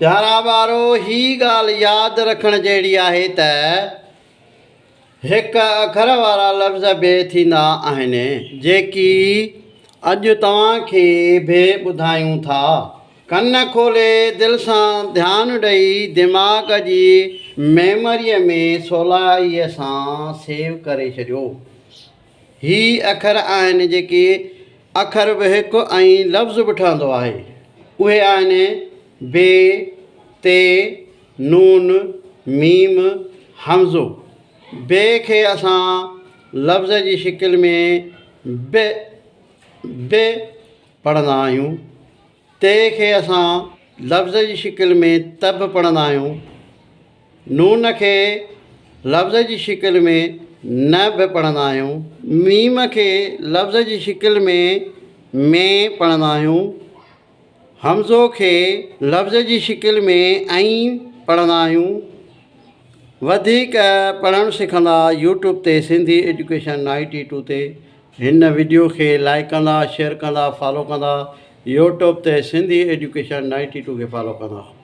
پيارا ٻارو! هي ڳالهه ياد رکڻ جهڙي آهي ته هڪ اکر وارا لفظ به ٿيندا آهن، جيڪي اڄ توهان کي به ٻڌايون ٿا. ڪن کولي دل سان ڌيان ڏئي دماغ جي ميموريء ۾ سولائيء سان سيو ڪري ڇڏيو. هي اکر آهن جيڪي اکر به هڪ ۽ لفظ به ٺهندو آهي. اهي آهن، بي، تي، نون، ميم، همزو. بي کي اسان لفظ جي شڪل ۾ ب، به پڙهندا آهيون. تي کي اسان لفظ جي شڪل ۾ ت به پڙهندا آهيون. نون کي لفظ جي شڪل ۾ ن به پڙهندا آهيون. ميم کي لفظ جي شڪل ۾ م پڙهندا آهيون. همزو کي لفظ جي شڪل ۾ ۽ پڙهندا آهيون. وڌيڪ پڙهڻ سکندا يوٽيوب تي سنڌي ايجوڪيشن نائنٽي ٽو تي هن وڊيو کي لائيڪ ڪندا شيئر ڪندا فالو ڪندا يوٽيوب تي سنڌي ايجوڪيشن نائنٽي ٽو کي فالو ڪندا.